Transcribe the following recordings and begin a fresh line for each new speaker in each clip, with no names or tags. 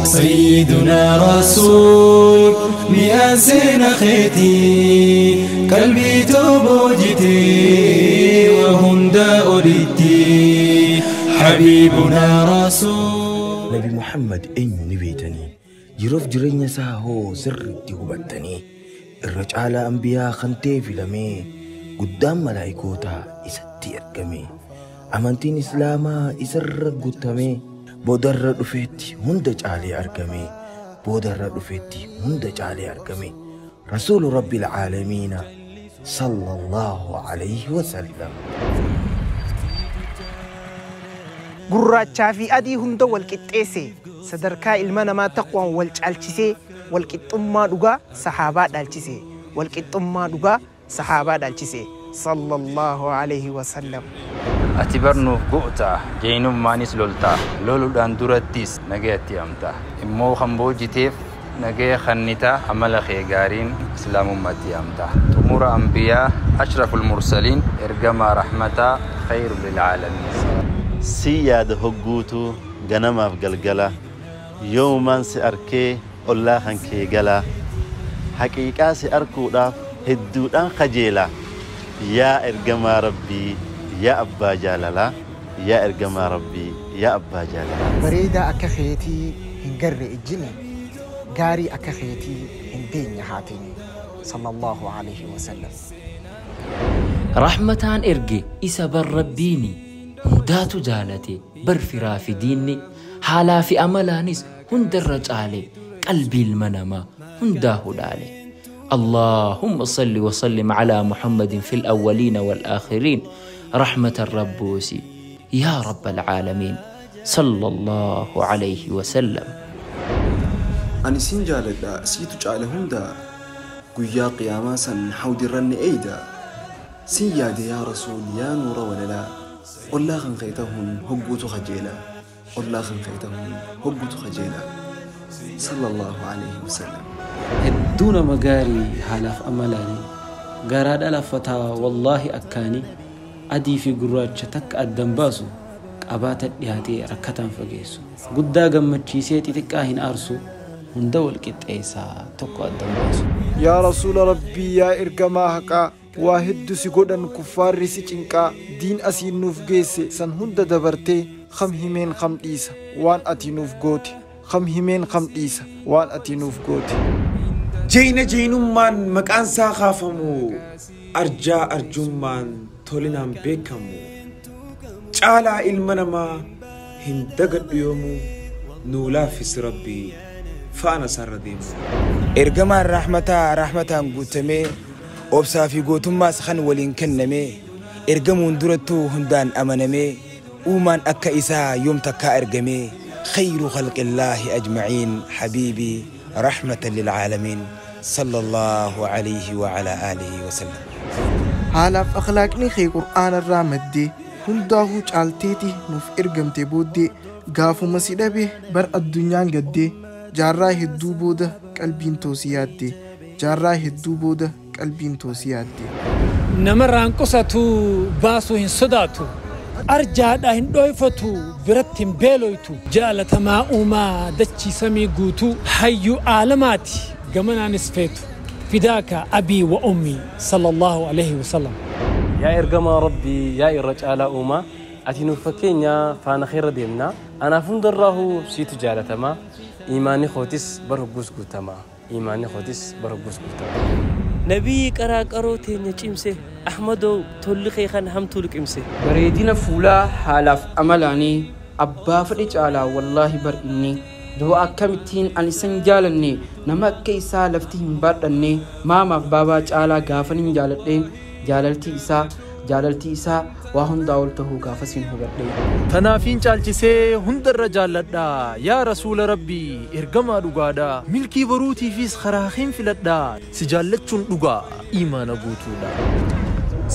سيدنا رسول مئاسين خيتي قلبي توبوجتي وهند أولدتي حبيبنا رسول.
Nabi Muhammad eenyu ni beektanii? Jiruuf jireenya isaa hoo sirriitti hubattanii? Irra caalaa ambiyaa kan ta'e filamee guddaan malaayikootaa isatti ergame. Amantiin Islaamaa isarra guutamee boodarra dhufeetti hunda caalee argame. Boodarra dhufeetti hunda caalee argame. Rasuulu Rabbil Aalamiina sallallahu alayhi wa sallam.
Gurraachaa fi adii hunda wal qixxeesse, sadarkaa ilma namaa taqwaan wal caalchisee, wal qixxummaa dhugaa sahaabaa dhaalchise, wal qixxummaa dhugaa sahaabaa dhaalchise, sallallahu alayhi wa sallam.
Ati barnuuf goota, jeenummaanis lolta, loluudhaan durattis nagayatti amta. Immoo kan boojiteef nagaya kannita, amala kee gaariin islaamummaatti amta. Xumura ambiyaa, ashraful mursaliin, ergamaa rahmataa, khayru lilcaalamiin.
Si yaada hogguutu ganamaaf galgala, yoomaan si arkee ollaa kan kee gala, haqiiqaa si arkuudhaaf hedduudhaan kajeela. Yaa ergamaa Rabbii, yaa abbaa jaalalaa, yaa ergamaa Rabbii, yaa abbaa jaalalaa.
Bareedaa akka keetii hin garre ijjini, gaarii akka keetii hin deenye haatini, sallallahu alayhi wa sallam.
Rahmataan erge isa bar Rabbiini, hundaatu jaalate bar firaa fi diinni, haalaa fi amalaanis hundarra caale, qalbii ilma namaa hundaa hudhaale. اللهم صل وسلم على محمد في الأولين والآخرين رحمة الربوسي يا رب العالمين صلى الله عليه وسلم.
Ani sin jaaladha, siitu caale hunda, guyyaa qiyaamaa san hawdirranni eeyda. Sin yaade yaa rasuul, yaa nuura walalaa, ollaa kan kee tahuun hogguutu kajeela, ollaa kan kee tahuun hogguutu kajeela, sallallahu alayhi wasallam.
Hedduu nama gaarii haalaaf amalaanii, garaadha laffataa wallaahi akkaanii, adii fi gurraacha takka addan baasu, qabaata dhiyaatee rakkataan fageessu, guddaa gammachiisee xixiqqaa hin aarsu, hunda wal qixxeessaa tokko addan baasu.
Yaa rasuula Rabbii, yaa ergamaa haqaa, waa hedduu si godhan kuffaarri si cinqaa, diin asiin nuuf geesse san hunda dabartee, kam himeen kam dhiisa waan ati nuuf goote, kam himeen kam dhiisa waan ati nuuf goote.
Jeyna jeynummaan maqaan isaa kaafamu, arjaa arjummaan tolinaan beekamu, caalaa ilma namaa hin dagadhu yoomuu, nuu laaffisi Rabbii faana isaarra deemu.
Ergamaan rahmataa rahmataan guutamee, obsaa fi gootummaas kan waliin kennamee, ergamuun durattuu hundaan amanamee, uumaan akka isaa yoom takkaa ergamee, khayru khalqillaahi ajmaciin, habiibii rahmatan lilcaalamiin, sallallahu alayhi wa ala aalihi wa sallam.
Haalaaf akhlaaqni kee qur'aana irraa maddee, hundaafuu caalteeti nuuf ergamte booddee, gaafuma si dhabe bar addunyaan gaddee, jaarraa hedduu booda qalbiin toosii yaadde, jaarraa hedduu booda qalbiin toosii yaadde.
Namarraan qusatu baasuu hin sodaatu. Arjaadha hin dhoyfatu biratti hin beeloytu. Jaalatamaa uumaa dachii samii guutuu hayyuu aalamaati gamanaanis feetu. Fidaaka abii wa ummii sallallahu alaihi wasallam.
Yaa ergamaa Rabbii, yaa irra caalaa uumaa, ati nuuf fakkeenyaa faana keerra deemnaa, anaaf hundarraahuu siitu jaalatamaa, imaanni kootis bar hogguus guutamaa, imaanni kootis bar hogguus guutamaa.
Nabiyyi qaraa qaroo teenya cimse, Ahmadoo tolli kee kan hamtuu liqimse.
Bareedina fuulaa haalaaf amalaanii, abbaa fedhe caalaa wallaahi bar inni. Du'a akkamittiin ani isan jaalanne, nama akka isaa lafti hin baadhanne, maamaaf baabaa caalaa gaafan hin jaaladheen, jaalaltii isaa jaalaltii isaa waa hundaa ol tahuu gaafas hin hubadhe.
Tanaafiin caalchisee hundarra jaalladha, yaa rasuula Rabbii ergamaa dhugaadha, milkii baruutiifis karaa hin filadha, si jaallachuun dhugaa imaana guutuudha.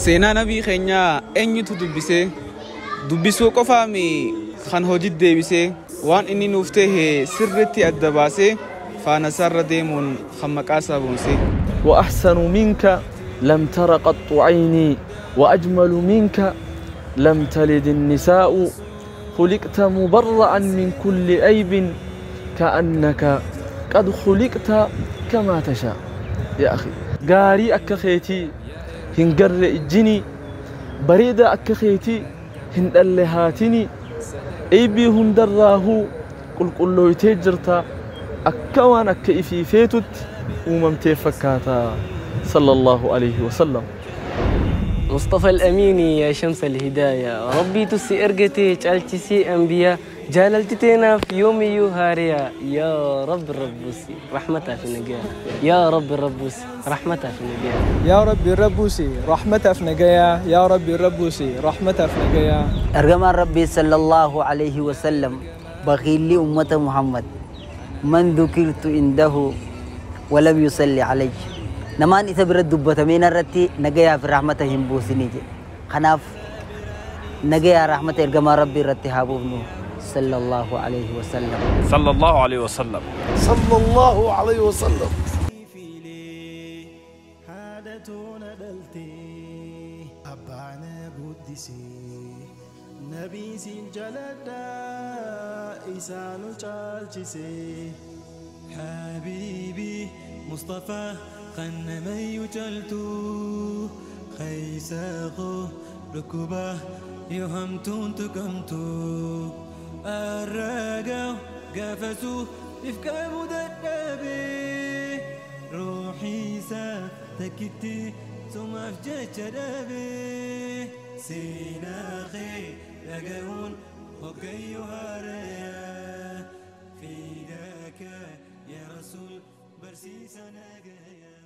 Seenaa nabii keenyaa eenyutu dubbisee, dubbisuu qofaami kan hojii deebisee, waan inni nuuf tahe sirriitti adda baasee, faana isaarra deemuun kan maqaa isaa boonsee.
وأحسن منك لم تر قط عيني، وأجمل منك لم تلد النساء، خلقت مبرأ من كل عيب كأنك قد خلقت كما تشاء. يا أخي غاري أكخيتي هنقر الجني، بريدة أكخيتي هندلهاتني، أيبي هندراه قل قل لو يتجرتا أكوان أكيفي فيتت وممتي فكاتا صلى الله عليه وسلم.
مصطفى الأميني يا شمس الهداية، ربي تسي إرقتي جعلتسي أنبياء، جاللتتنا في يومي يهاريا، يا رب الربوسي رحمتها في نجاة، يا رب الربوسي رحمتها في نجاة،
يا رب الربوسي رحمتها في نجاة، يا رب الربوسي رحمتها في نجاة.
أرجمان ربي صلى الله عليه وسلم بخيل لي أمة محمد من ذكرت عنده ولم يصلي عليه. نمان إذا برد دبتمين الرتي نجاة في رحمته بوسني خناف نجاة رحمة إرجمان ربي رتي هابونه صلى الله عليه وسلم.
صلى الله عليه وسلم.
صلى الله عليه وسلم.
حبيبي مصطفى خنمي جلتو خيساخو ركبه يهمتون تكمتو الرقاو قفزو إفكا مدربي روحي ساتكتي ثم أفجج ربي سيناخي لقون هكي هاريا في ذاك يا رسول برسيس نجايا.